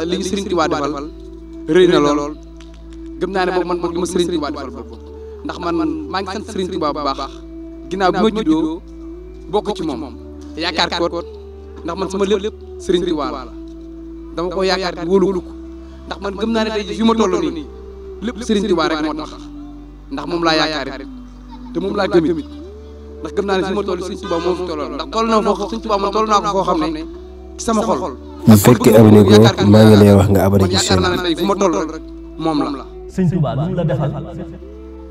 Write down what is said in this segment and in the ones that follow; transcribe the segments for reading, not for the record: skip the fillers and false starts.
li ñu Serigne Touba defal rëy na lool gëm naa ne boobu man li ma Serigne Touba defal boobu ndax man maa ngi sant Serigne Touba bu baax ginnaaw bi ma juddoo bokk ci moom yaakaar ko ndax man sama lépp Serigne Touba la dama ko yaakaar di wóolu ko ndax man gëm naa ne tey fi ma toll nii lépp Serigne Touba rek moo tax ndax moom laa yaakaar it te moom laa gëmit ndax gëm naa ne fi ma toll Serigne Touba moo fi tolloon ndax toll na foo Serigne Touba moom toll naa ko foo xam ne ci sama xol bu fekkee abonné ko maa ngi lay wax nga abonné ci yaakaar naa ne tey fu ma toll rek moom la sëñ Touba lu mu la defal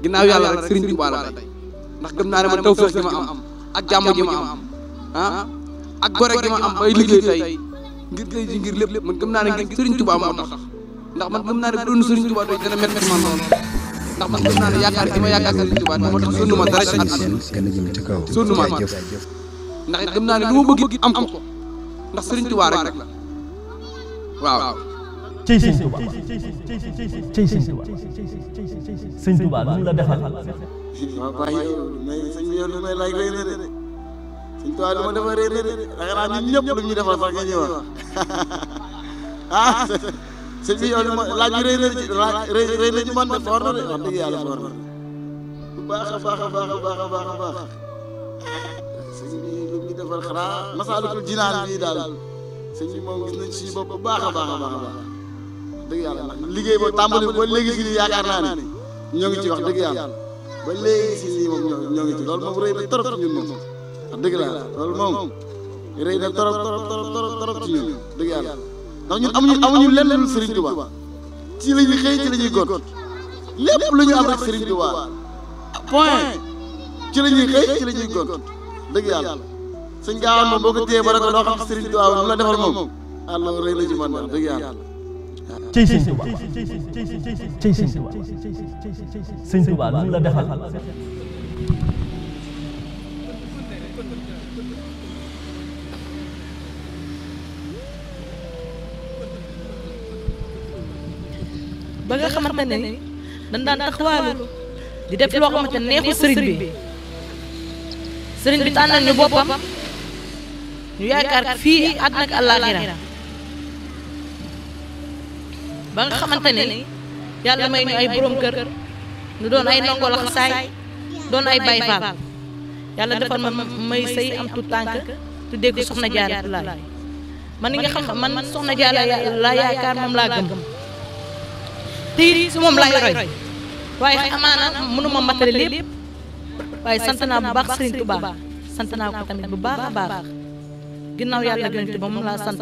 ginnaaw yàlla rek Serigne Touba la tey ndax gëm naa ne man tawfeex gi ma am ak jàmm ji ma am ak gore gi ma am bay liggéey tey ngir tey ji ngir lépp man gëm naa ne ngir Serigne Touba moo tax ndax man gëm naa ne bu doon Serigne Touba tey dana métti ci man lool ndax man gëm naa ne yaakaar gi ma yaakaar Serigne Touba moo tax sonnu ma dara ci àdduna sonnu ma ndax it gëm naa ne lu ma bëgg am ko ndax Serigne Touba rek la waaw cey sëñ Touba cey sëñ Touba sëñ Touba lu mu la defal waaw bàyyi yow mais sëñ bi yow lu may laaj rëy na de sëñ Touba lu ma defal rëy na de da nga naan ñun ñëpp lu ñu defal sax nga ñëw ah sëñ bi yow lu ma laaj bi rëy na ci rëy na ci man de foor na de wax dëgg yàlla foor na bu baax a baax a baax a baax a baax a baax sëñ bi lu ñu defal xanaa Masaalikul Jinaan bii daal sëñ bi moom gis nañ ci suñu bopp bu baax a baax a baax a baax dëgg yàlla ndax liggéey ba tàmbali ba léegi si nii yaakaar naa ne ñoo ngi ci wax dëgg yàlla ba léegi si nii moom ñoo ngi ci loolu moom rëy na trop ci ñun moom wax dëgg la loolu moom rëy na trop trop trop trop ci ñun dëgg yàlla ndax ñun amuñu lenn lu Serigne Touba ci la ñuy xëy ci la ñuy gont lépp lu ñu am rek Serigne Touba point ci la ñuy xëy ci la ñuy gont dëgg yàlla sëñ Gaawaan moom boo ko téye ba rek loo xam Serigne Touba lu la defal moom àlla rëy na ci man wax dëgg yàlla cey sëñ Touba cey sëñ Touba sëñ Touba lu mu la defal ba nga xamante ne dañ daan taxawaalu di def loo xamante ne neexu sëriñ bi tànnal ñu boppam ñu yaakaar fii àddina ak àllaaxira ba nga xamante ne yàlla may ñu ay borom kër ñu doon ay ndongo laxasaay doon ay Baay Faal yàlla defal ma may sëy am tu tànk tuddee ko soxna Jaara Laay man ni nga xam man soxna Jaara laa yaakaar moom laa gëm te it si moom laay roy waaye amaana mënuma matale lépp waaye sant naa bu baax Serigne Touba sant naa ko tamit bu baax a baax ginnaaw yàlla gënante ba moom laa sant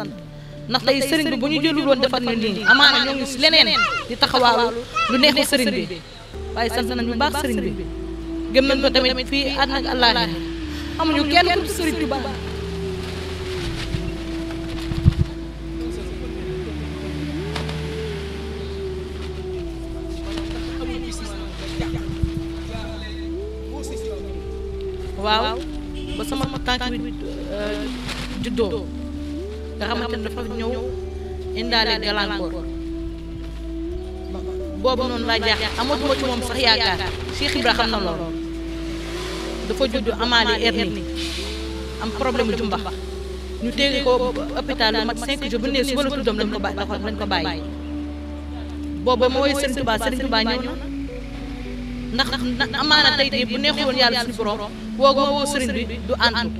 ndax tey Serigne bi bu ñu jëlul woon defar ñu nii amaana ñoo ngi si leneen di taxawaalu lu neexu Serigne bi waaye sant nañ bu baax Serigne bi gëm nañ ko tamit fii àddina ak àllaaxira amuñu kenn ku Serigne Touba. waaw ba sama tànk bi juddoo nga xamante ne dafa ñëw indaale gàllankoor boobu noonu laa jaaxle amatuma ci moom sax yaakaar Cheikh Ibra xam na loolu dafa judd amaale hernie am problème mu jumbax ñu téye ko hôpital lu mat 5 jours bu ne suba la tuddam lañ ko bàyyi boobu ma woy Serigne Touba ñëw na ndax amaana tey jii bu neexul woon yàlla suñu borom woo ma woo Serigne bi du ànd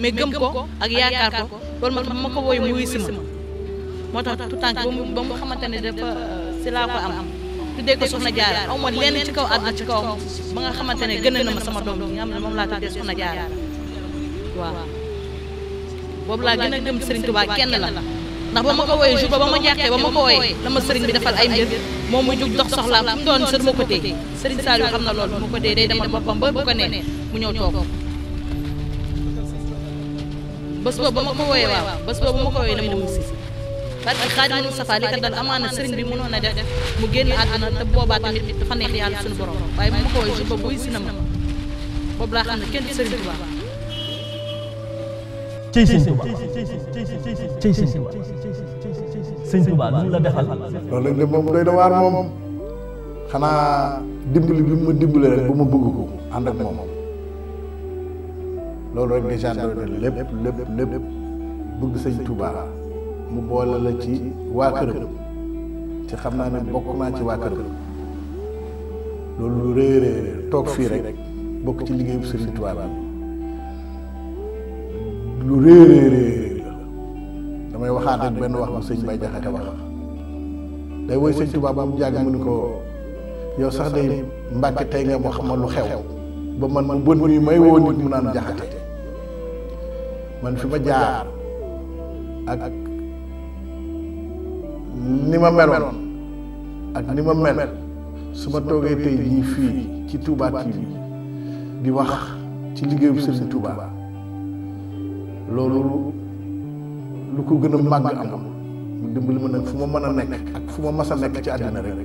mais gëm ko ak yaakaar ko loolu man ma ko wooy mu wuy si ma moo tax tout tànk ba mu xamante ne dafa si laa ko am tuddee ko soxna Jaara aw ma lenn ci kaw àdduna ci kaw ba nga xamante ne gën na ma sama doom bi nga xam ne moom laa tuddee soxna Jaara waaw boobu laa gën a gëm Serigne Touba kenn la ndax ba ma ko wooyee jour ba ma jàqee ba ma ko wooyee la ma Serigne bi defal ay mbir moom mu jug dox soxlaam fu mu doon sër ma ko téye Serigne Saliou xam na loolu bu ma ko téye day demal boppam ba bu ko nee mu ñëw toog bés boobu ba ma ko wooyee waaw bés boobu ba ma ko wooyee la ma wuyu si parce que Xaadimu Mustafaa li ko dal amaana Serigne bi mënoon a def mu génn àdduna te boobaa tamit dafa neex yàlla suñu borom waaye ba ma ko wooyee jour boobu wuyu si na ma boobu laa xam ne kenn Serigne Touba. cey sëñ Touba cey sëñ Touba sëñ Touba lu mu la defal loolu nag de moom doy na waar moom xanaa dimbali bi ma dimbali rek ba ma bëgg ko ànd ak moom loolu rek déjà doy na lépp bëgg sëñ Touba mu boole la ci waa këram ci xam naa ne bokk naa ci waa këram loolu lu rëy rëy toog fii rek bokk ci liggéeyu Serigne Touba bi lu rëy rëy la damay waxaat rek benn wax bu sëñ Bay Jaxate wax day woy sëñ Touba ba mu jàgg mu ni ko yow sax day Mbàkke tey nga wax ma lu xew ba man bon nii may woo nit mu naan Jaxate man fi ma jaar ak ni ma meloon ak ni ma mel su ma toogee tey jii fii ci Touba TV di wax ci liggéeyu Serigne Touba loolu lu ko gën a màgg amul mu dimbali ma nag fu ma mën a nekk ak fu ma mas a nekk ci àddina rek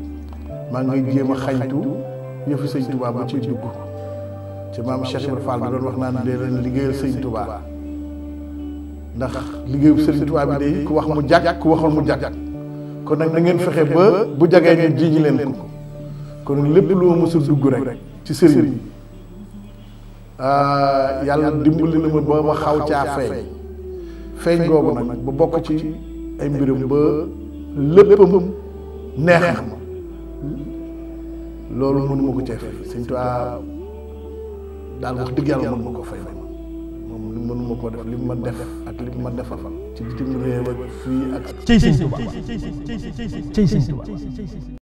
maa ngi jéem a xañtu yëfu Sëñ Touba ba ciy dugg ci maam Cheikh Ibrahima Fall bi doon wax naan dee leen liggéeyal Sëñ Touba ndax liggéeyu Sëñ Touba bi day ku wax mu jàkk ku waxul mu jàkk kon nag na ngeen fexe ba bu jagee ñu jiiñi leen ko kon lépp loo mësul dugg rek ci sëriñ bi yàlla dimbali na ma ba ma xaw caa feeñ googu nag ba bokk ci ay mbiram ba léppam neex ma loolu mënuma ko cee fay Sëñ Tuubaa daal wax dëgg yàlla mënuma ko fay moom mënuma ko def li ma def ak li ma defal ci bitim réew ak fii ak Sëñ Tuubaa